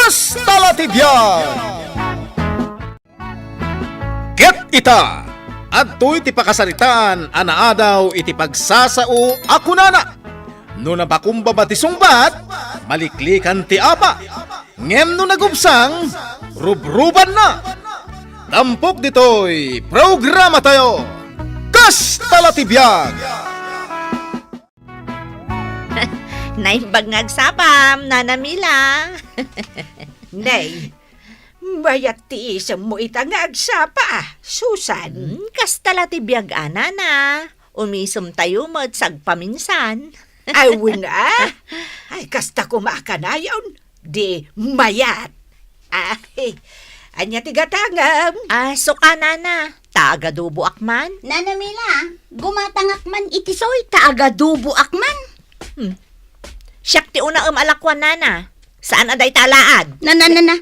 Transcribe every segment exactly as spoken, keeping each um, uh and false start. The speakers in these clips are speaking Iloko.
Kasta la ti biag! Ket ita, adtoy ti pakasaritaan a naadaw iti pagsasao a kunana, "No napakumbaba ti sungbat, maliklikan ti apa, ngem no nagubsang, rubrubanna." Tampok ditoy programatayo, Kasta la ti biag! Naimbag nga agsapam, Nana Mila. Nay, mayat ti isemmo ita nga agsapa, Susan. Hmm, kasta la ti biag a, Nana. Umisemtayo met sagpaminsan. Ay, wen a. Ay, kasta koma a kanayon. Di mayat. Ay, ania ti gatangem? Ah, suka, Nana. Ta agaduboak man. Nana Mila, gumatangak man iti soy ta agaduboak man. Hmm. Siak ti unaem a lakuan, Nana. Saan a dayta a laad? Nana, nana.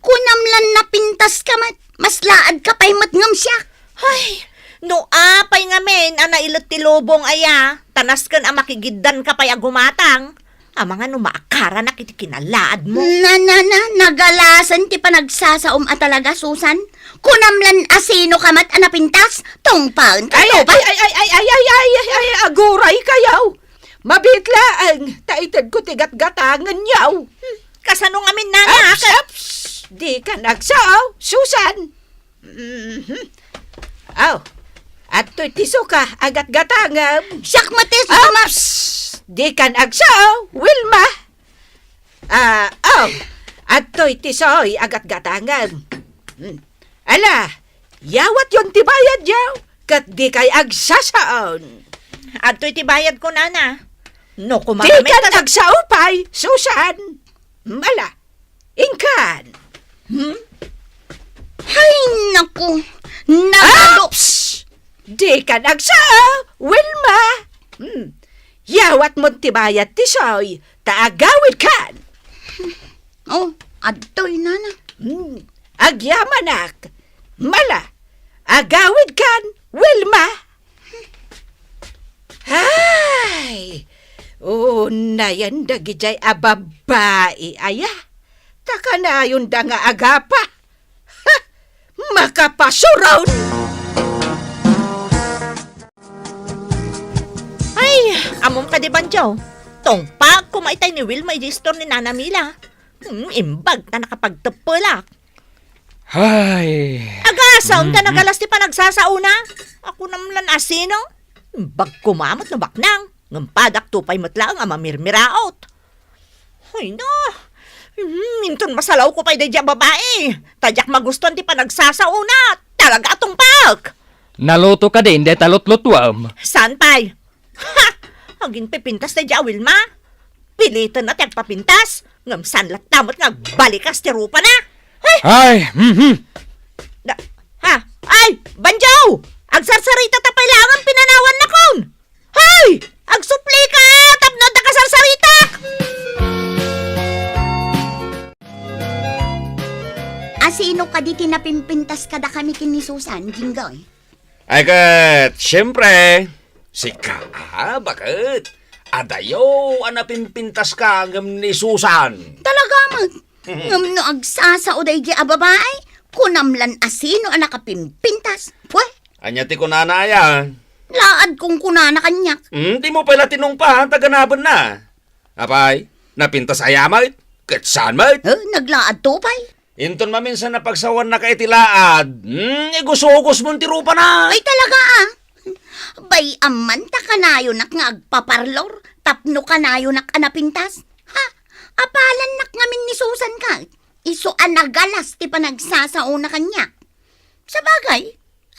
Kunam lan napintas ka met. Mas laad ka pay met ngem siak. Ay, no apay ngamin a nailet ti lubong aya, ta nasken a makigiddan ka pay a gumatang. Amangan no maakaranak iti kinalaadmo. Na, na, na, nagalasen ti panagsasaom a talaga, Susan. Kunam lan asino ka met a napintas, tungpaen ka Ay, ay, tupay. ay, ay, ay, ay, ay, ay, ay, ay, aguray kayaw. Mabiit laeng, ta itedko ti gatgatangenyaw. Hmm, kasano ngamin, Nana? Aps, aps! Di ka nagsao, Susan. Mhm. Aw, adtoy ti suka a gatgatangem. Siak met ti suka, ma- Aps! Di ka nagsao, Wilma. Ah, aw, adtoy ti soy a gatgatangem. Hmm. Ala, yawatyon ti bayadyo, ket dikay agsasaon. Adtoy ti bayadko, Nana. No kumakami Di kan ta- agsao pay, Susan. Ala, inkan. Hmm? Ay, naku. Nagado- Aps! Di kan agsao, Wilma. Hmm. Yawatmon ti bayad ti soy, ta agawid kan. Oh, adtoy, Nana. Hmm. Agyamanak. Mala, agawid kan, Wilma. Ay, unayen dagidiay a babbai aya. Ta kanayonda nga agapa. Ha! Makapasuron! Ay, ammom kadi, Banjo. Tungpag koma itay ni Wilma iti istor ni Nana Mila. Hmm, imbag ta nakapagteppelak. Ay. Agasam ta Mm-mm. nagalas ti panagsasaona. Ako namlan asino. Imbag koma met no baknang. Ngem padak tupay met laeng a mamirmiraot. Ay na. Hmm, inton masalawko pay daydiay a babai. Ta diak magustuan ti panagsasaona. Talaga a tungpag. Naluto kadin dayta lutlutuam? Saan pay? Ha! Agin pipintas daydiay a Wilma? Piliten na ti agpapintas, ngem saan latta met nga agbalikas ti rupana? Ay! Ay, mhm. Da, ha? Ay, Banjo! Agsarsarita ta pay laeng pinanawannakon! Hay! Agsuplika tapno adda kasarsaritak! Asino kadi ti napimpintas kadakami ken ni Susan, Jinggoy? Ay ket, siempre, sika, ah, baket. Adayo a napimpintaska ngem ni Susan. Talaga met. Ngem no agsasao daydiay a babai, kunam lan asino a nakapimpintas. Pwe? Ania ti kunana aya? Laad kong kunana kaniak. Hmm, dimo pay la tinungpa, ta ganabenna. Apay, napintas aya met? Ket saan met? Eh, naglaadto pay. Inton maminsan a pagsawannak iti laad, hmm, igusugusmon ti rupana. Ay, talaga, ah. Bay-am man ta kanayonak nga agpaparlor tapno kanayonak a napintas. Ha? Apalannak ngamin ni Susan ket isu a nagalas ti panagsasaona kaniak. Sabagay,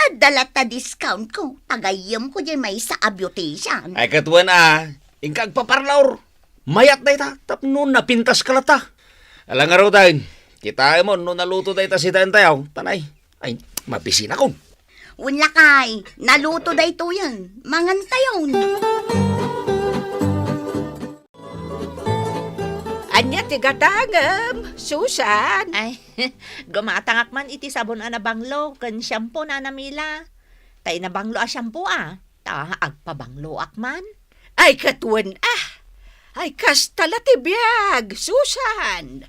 adda latta discount ko, ta gayyemko diay maysa a beautician. Ay, ket wen a, inka agpaparlor. Mayat dayta, tapno napintaska latta. Ala ngaruden, kitaem no naluto dayta sitaentayo, tanay. Ay, mabisinakon. Wen lakay, naluto daytoyen, mangantayon. Ania ti gatangem, Susan? Ay, gumatangak man iti sabon a nabanglo ken shampoo, Nana Mila. Tay nabanglo a shampoo, ah. Ta agpabangloak man. Ay, ket wen, ah. Ay, kasta la ti biag, Susan.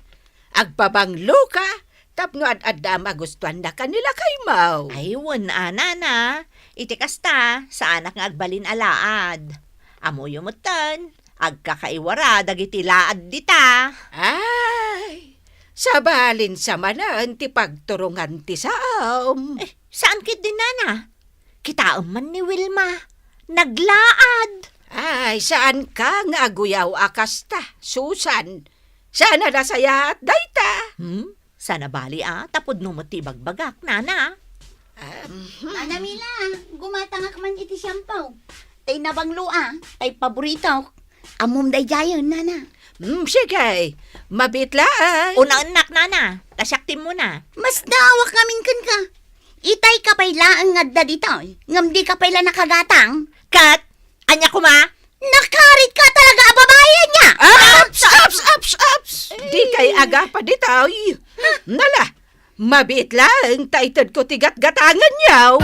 Agbabangloka tapno ad-adda a magustuannaka ni lakaymo. Ay, wen a, nana. Iti kasta, saanak nga agbalin a laad. Ammoyo metten, agkakaiwara dagiti laad dita. Ay, sabalin sa manen ti pagturongan ti saom. Eh, saan ketdin, nana? Kitaem man ni Wilma. Naglaad. Ay, saanka nga aguyaw a kasta, Susan. Saan a nasayaat dayta. Hmm? Saan a bali a, ta pudno met ti ibagbagak, nana. Um, Nana Mila, gumatangak man iti siampaw. Tay nabanglo a, tay paborito. Ammom daydiayen, nana. Hmm, sige. Mabiit laeng. Unaennak, nana. Ta siak ti immuna. Masdaawak ngamin kenka. Itayka pay laeng nga adda ditoy, ngem dika pay la nakagatang. Ket, ania koma? Nakaritka talaga a babai, ania? Ups, ups, ups, ups! Dikay agapa ditoy. Nala, mabiit laeng ta itedko ti gatgatangenyo.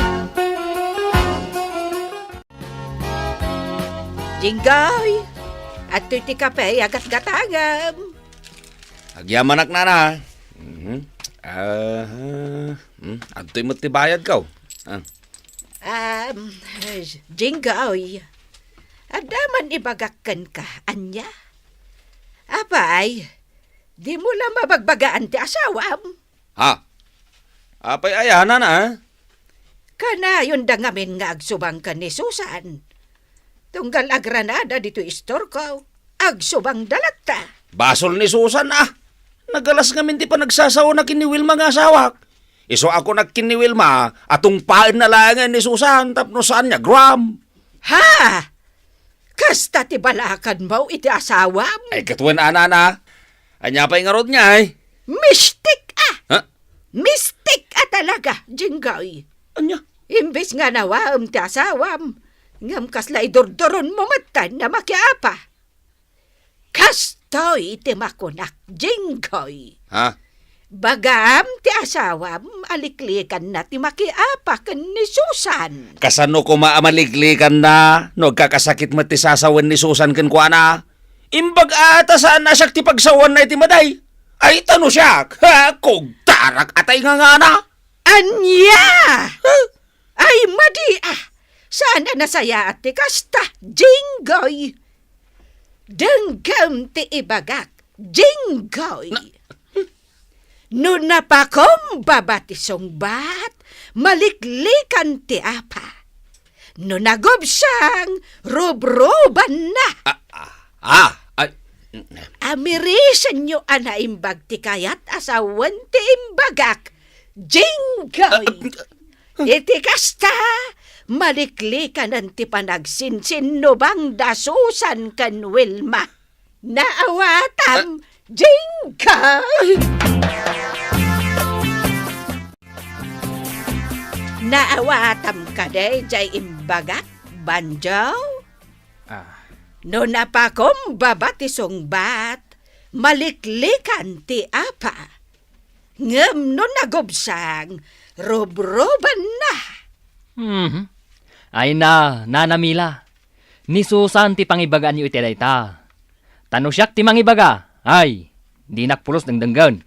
Jinggoy, adtoy ti kape a gatgatangem. Agyamanak, nana. Mhm. Ah, hmm, adtoy met ti bayadko. Ah. Um, Jinggoy, adda man ibagak kenka, ania? Apay, dimo la mabagbagaan ti asawam? Ha? Apay aya, nana, ah? Kanayonda ngamin nga agsubang ken ni Susan. Tunggal agranada ditoy istorko, agsubangda latta. Basol ni Susan, ah. Nagalas ngamin ti panagsasaona ken ni Wilma nga asawak. Isu a kunak ken ni Wilma a tungpaenna laengen ni Susan tapno saan nga agram. Ha? Kasta ti balakanmo iti asawam? Ay, ket wen a, nana. Ania pay ngarud ngay? Mistik a! Ha? Mistik a talaga, Jinggoy. Ania? Imbes nga nawaem ti asawam, ngem kasla idurduronmo metten a makiapa. Kastoy ti makunak, Jinggoy. Ha? Bagaam ti asawam a liklikanna ti makiapa ken ni Susan. Kasano koma a maliklikanna no agkakasakit met ti sasawen ni Susan kenkuana? Imbag a ta saan a siak ti pagsawanna iti maday. Ay, ta no siak, ha, kugtarak a tay ngangana. Ania? Huh? Ay, madi a! Saan a nasayaat ti kasta, Jinggoy? Denggem ti ibagak, Jinggoy. Na- No napakumbaba ti sungbat, maliklikan ti apa. No nagubsang, rubrubanna. Ah, ah, ah, ay. Amirisenyo a naimbag ti kayat a sawen ti imbagak, Jinggoy. Ah, ah. Iti kasta, maliklikanen ti panagsinsinnubangda Susan ken Wilma. Naawatam, Jinggoy! Naawatam kadi jay imbagak, Banjo? Ah. No napakumbaba ti sungbat, maliklikan ti apa. Ngem no nagubsang, rubrubanna. Mhm. Ay na, Nana Mila. Ni Susan ti pangibagaanyo iti dayta. Ta no siak ti mangibaga, ay, dinak pulos dengdenggen.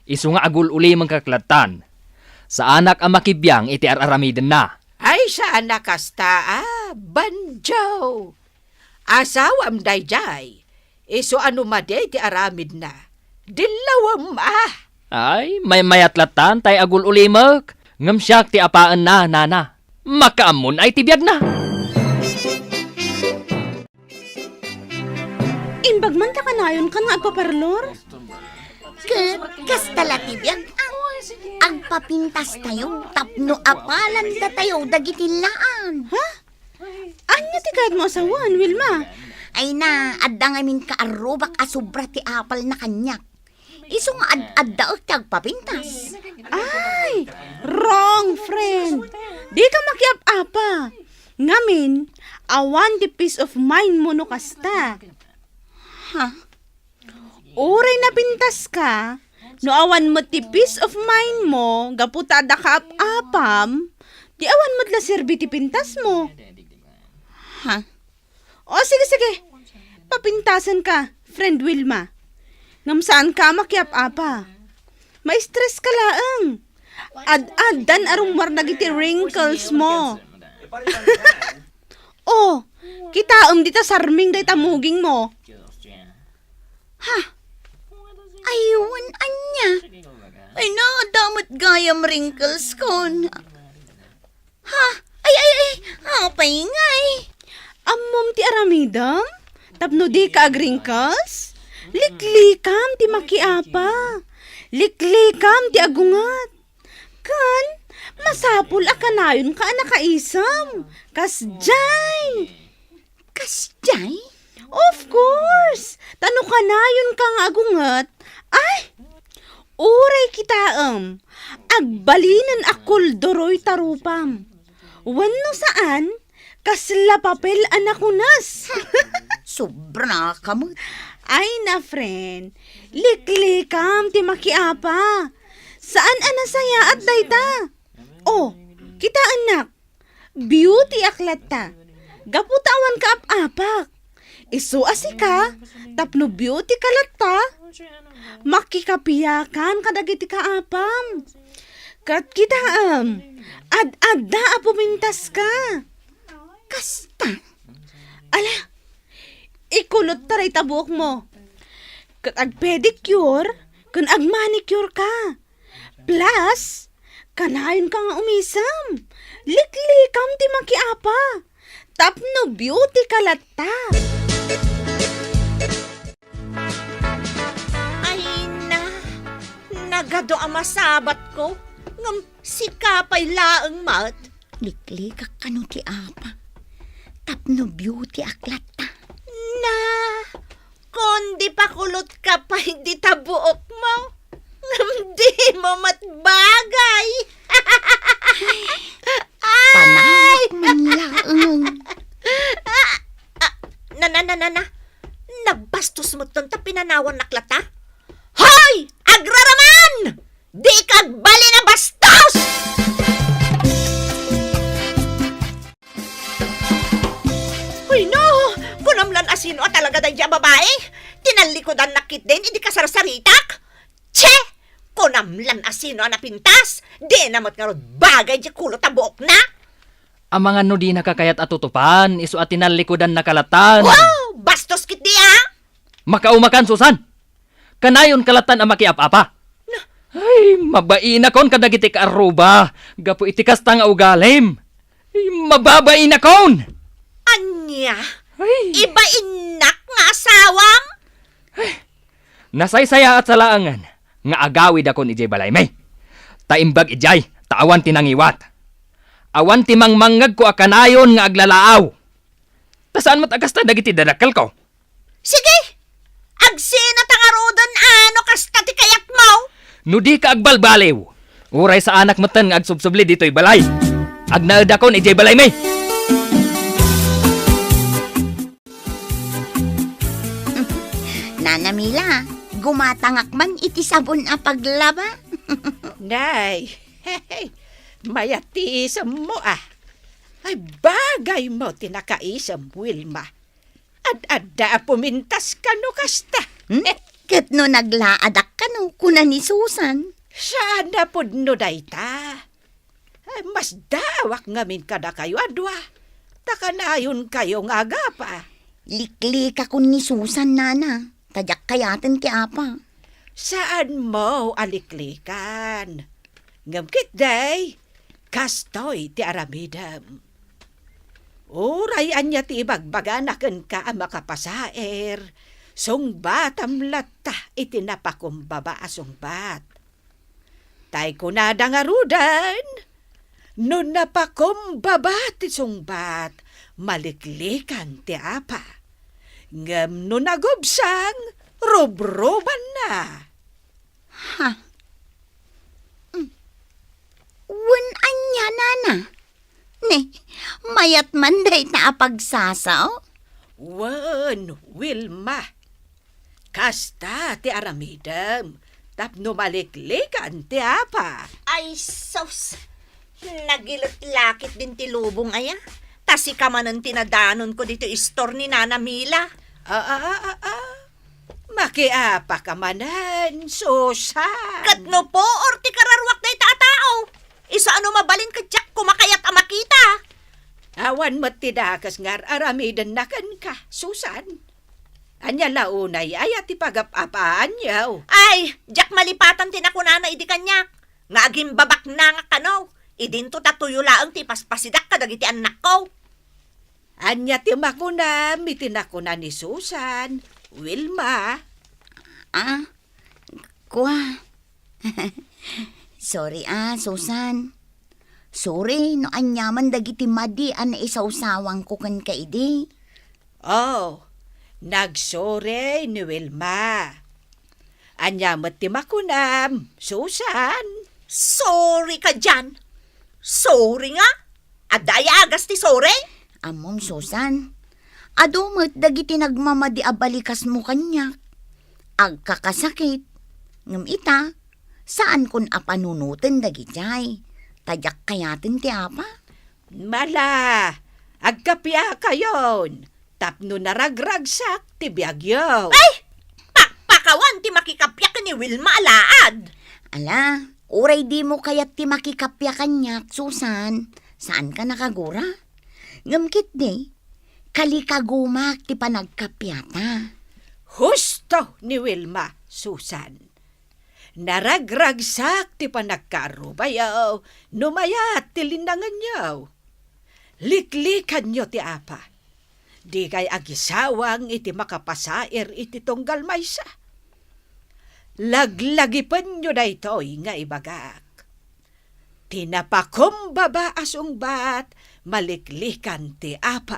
Isu nga agul-ulimenka lattan. Saanak a makibiang iti ar-aramidenna. Ay, saan a kasta a, Banjo. Asawam daydiay. Isu a no madi ti aramidna, dillawem a. Ay, maymayat lattan tay agul-ulimek. Ngem siak ti apaenna, nana. Makaammon ay ti biagna. Imbag man ta kanayon kan nga agpaparlor? Ket kasta la ti biag, ah. Agpapintastayo tapno apalanda tayo dagiti laan. Ha? Ania ti kayatmo a sawen, Wilma? Ay na, adda ngamin kaarrubak a sobra ti apalna kaniak. Isu nga ad-addaek ti agpapintas. Ay, wrong, friend. Dika makiap-apa. Ngamin, awan ti peace of mind mo no kasta. Ha? Uray napintaska, no awan met ti peace of mind mo gapu ta adda kaap-apam, di awan met la serbi ti pintasmo. Ha? O, sige, sige. Papintasenka, friend Wilma. Ngem saanka a makiap-apa. Ma-stress ka laeng. Ad-addan a rummuar dagiti wrinkles mo. Oh, kitaem dita sarming dayta muging mo. Ha? Ay, wen ania? Ay, na, adda met gayam wrinkles kon. Ha? Ay, ay, ay, apay ngay? Ammom ti aramidem? Tapno dika ag-wrinkles? Liklikam ti makiapa. Liklikam ti agunget. Ken, masapul a kanayonka a nakaisem. Kasdiay. Kasdiay? Of course! Ta no kanayonka nga agunget, ay! Uray kitaem, agbalinen a kulduroy ta rupam. Wenno saan, kasla papel a nakunes. Sobra ka met. Ay na, friend. Liklikam ti makiapa. Saan a nasayaat dayta? Oh, kitaennak. Beauty ak latta. Gapu ta awan kaap-apak. Isu a sika, tapno beauty ka latta, makikapiakan kadagiti kaapam. Ket kitaem, ad-adda a pumintas ka. Kasta? Ala, ikulot ta dayta buok mo. Ket agpedicure, ken agmanicure ka. Plus, kanayonka nga umisem. Liklikam ti makiapa. Tapno beauty ka latta. Ay na, nagadu a masabatko, ngem sika pay laeng met. Liklikak kano ti apa. Tapno beauty ak latta. Na, Kundi pakulutka pay dita buokmo. Ngem dimo met bagay. Ay! Panawak man laeng. Ah, ah, na, na, na, na, na. Nagbastos metten ta pinanawannak latta? Hoy! Agraraman! Dika agbalin a bastos! Hoy, no! Kunam lan a sino a talaga daydiay a babai? Tinallikudannak ketdin idi kasarsaritak? Che! Kunam lan a sino a napintas? Dina met ngarud bagay diay kulot a buokna? Amangan no dinaka kayat a tutupan, isu a tinallikudannaka latan. Wow! Bastos ketdi, a! Makaumakan, Susan! Kanayonka latan a makiap-apa. Na- Ay, mabainakon kadagiti kaarruba gapu iti kasta nga ugalim. Ay, mababainakon! Ania? Ay. Ibainnak nga asawam? Ay, nasaysayaat sa laengen nga agawidakon idiay balaymi. Ta imbag idiay, ta awan ti nangiwat. Awan ti mangmangngegko a kanayon nga aglalaaw. Ta saan met a kasta dagiti dadakkelko. Sige! Agsinata ngaruden a no kasta ti kayatmo! No dika agbalbaliw, uray saanak metten nga agsubsubli ditoy balay. Agnaedakon idiay balaymi! Nana Mila, gumatangak man iti sabon a paglaba. Nay, mayat ti isemmo, a. Ay, bagaymo ti nakaisem, Wilma. Ad-adda a pumintas kano kasta. Hmm? Ket no naglaadak kano, kuna ni Susan. Saan a pudno dayta. Ay, masdaawak ngamin kadakayo a dua. Ta kanayonkayo nga agapa. Liklikakon ni Susan, nana, ta diak kayaten ti apa. Saanmo a liklikan. Ngem ketdi, kastoy ti aramidem. Uray ania ti ibagbagana kenka a makapasaer, sungbatam latta iti napakumbaba a sungbat. Tay kunada ngaruden, no napakumbaba ti sungbat, maliklikan ti apa. Ngem no nagubsang, rubrubanna. Ha? Mm. Wen ania, nana? Ne, mayat man dayta a pagsasao? Wen, Wilma. Kasta ti aramidem tapno maliklikan ti apa. Ay, sus! Nagilet la ketdin ti lubong aya. Ta sika manen ti nadanonko ditoy istor ni Nana Mila. Ah, ah, ah, ah, ah. Pakiapaka manen, Susan. Ket no puor ti kararuak dayta a tao, isu a no mabalin ket diak koma kayat a makita. Awan met ti dakes nga ar-aramidenna kenka, Susan. Ania la unay aya ti pagap-apaanyo? Ay, diak malipatan ti nakunana idi kaniak, nga agimbabaknangak kano, idinto ta tuyo laeng ti ipaspasidak kadagiti annakko. Ania ti makunam iti nakuna ni Susan, Wilma? Ah, kua. Sorry, ah, Susan. Sorry no aniaman dagiti madi a naisawsawangko kenka idi. Oh, nagsorry ni Wilma. Ania met ti makunam, Susan? Sorry kadian. Sorry nga? Adda aya agas ti sorry? Ammom, Susan, adu met dagiti nagmamadi a balikasmo kaniak. Agkakasakit. Ngem ita, saankon a panunoten dagijay. Ta diak kayaten ti apa. Mala, agkapiakayon tapno naragragsak ti biagyo. Ay! Pakpakawan ti makikapiak ni Wilma a laad! Ala, uray dimo kayat ti makikapiak kaniak, Susan, saanka nakagura. Ngem ketdi, kalikagumak ti panagkapiata. Husto ni Wilma, Susan. Naragragsak ti panagkaarrubayo no mayat ti linnangenyo. Liklikanyo ti apa. Dikay agisawang iti makapasair iti tunggal maysa. Laglagipenyo daytoy nga ibagak. Ti napakumbaba a sungbat, maliklikan ti apa.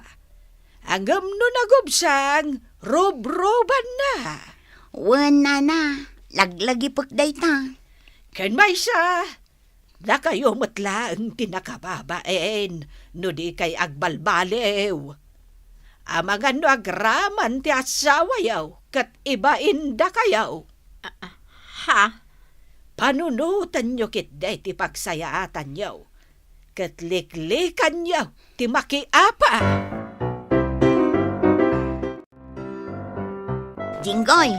Ngem no nagubsang, rubrubanna. Wen, nana, laglagipek dayta. Ken maysa, dakayo met laeng ti nakababain no dikay agbalbaliw. Amangan no agraman ti assawayo ket ibain dakayo. Ah, ah, ha? Panunotenyo ketdi ti pagsayaatanyo, ket liklikanyo ti makiapa. Jinggoy,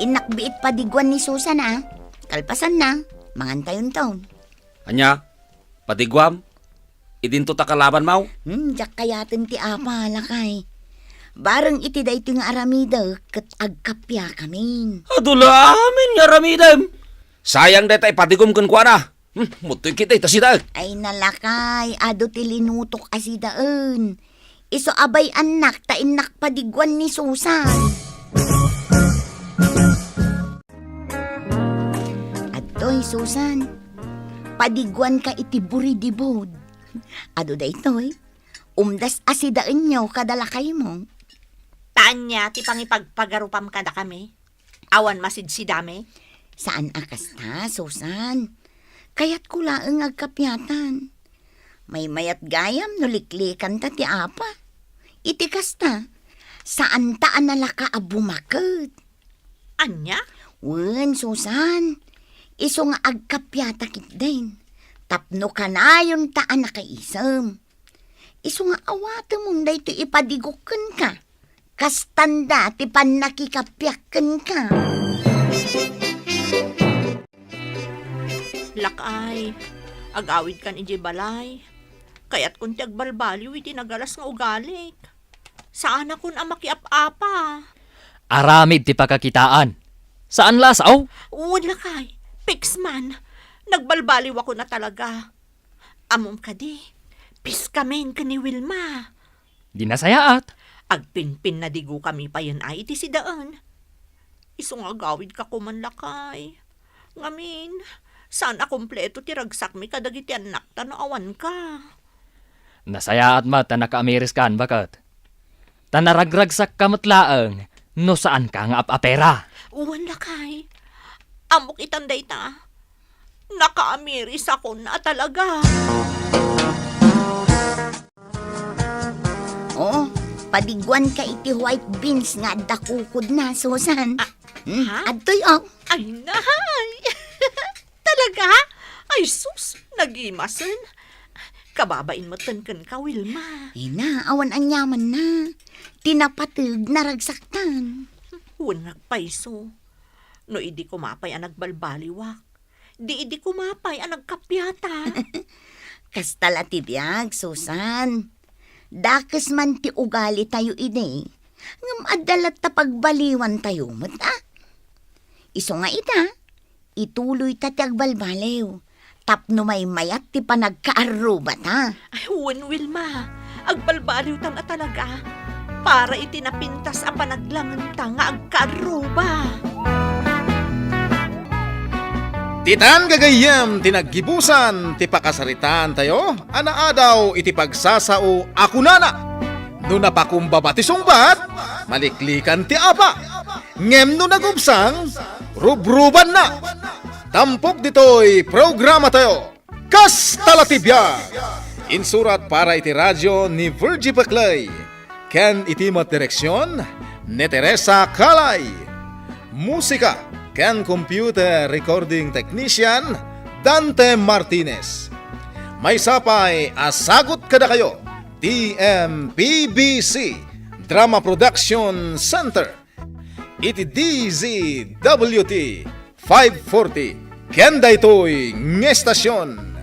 innak biit padiguan ni Susan, a. Kalpasanna, mangantayonton. Ania? Padiguam? Idinto ta kalabanmo? Hmm, diak kayaten ti apa, lakay. Bareng iti daytoy nga aramidek ket agkapiakamin. Adu la amin nga aramidem. Sayang dayta ipadigom kenkuana. Hmm, muttoy kita ita sidaek. Ay, nalakay, adu ti linutok a sidaen. Isu a bay-annak ta innak padiguan ni Susan. Adtoy, Susan, padiguanka iti buridibud. Adu daytoy, umdas a sidaenyo kada lakaymo. Ta ania ti pangipagpagarupam kadakami? Awan masidsidami? Saan a kasta, Susan. Kayatko laeng agkapiatan. Maymayat gayam no liklikanta ti apa. Iti kasta, saanta a nalaka a bumaket. Ania? Wen, Susan, isu nga agkapiata ketdin. Tapno kanayonta a nakaisem. Isu nga awatemon daytoy ipadigok kenka. Kastanda ti pannakikapiak kenka. Lakay, agawidkan idiay balay. Kayatkon ti agbalbaliw iti nagalas nga ugalik. Saanakon a makiap-apa. Aramid ti pakakitaan. Saan la a sao? Wen, lakay. Piksman. Nagbalbaliwakon a talaga. Ammom kadi, piskamin ken ni Wilma. Di nasayaat. Agpinpinnadigo kami payen ay iti sidaen. Isu nga agawidka koman, lakay. Ngamin, saan a kompleto ti ragsakmi kadagiti annakta no awanka. Nasayaat met ta nakaamiriskan, baket. Ta naragragsakka met laeng no saanka nga ap-apera. Wen, lakay. Ammok itan dayta. Nakaamirisakon a talaga. Oo, padiguanka iti white beans nga adda kukodna, Susan. Ah, hmm, ha? Adtoy, oh. Ay, nahay! Talaga? Ay, sus, nagimasen. Kababain metten kenka, Wilma. Ina, awan aniamanna. Ti napateg, naragsaktan. Wen nagpayso, no idi koma pay a nagbalbaliwak, di idi koma pay a nagkappia ta. Kasta la ti biag, Susan. Dakes man ti ugalitayo idi, ngem adda latta pagbaliwantayo met, a? Isu nga ita, ituloyta ti agbalbaliw tapno maymayat ti panagkaarrubata. Ay, wen, Wilma. Agbalbaliwtan a talaga para iti napintas a panaglangenta nga agkaarruba. Ditan gagayyem ti naggibusan ti pakasaritaantayo a naadaw iti pagsasao a kunana, "No napakumbaba ti sungbat, maliklikan ti apa. Ngem no nagubsang, rubrubanna." Tampok ditoy programatayo, Kasta la ti biag! Insurat para iti radio ni Virgie Paclay, ken iti met direksion ni Teresa Calay. Musika ken computer recording technician, Dante Martinez. Maysa pay a sagut kadakayo ti M P B C Drama Production Center iti D Z W T five forty, ken daytoy nga estasion.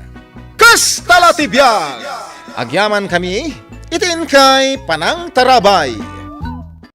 Kasta la ti biag! Agyamankami iti inkay panangtarabay.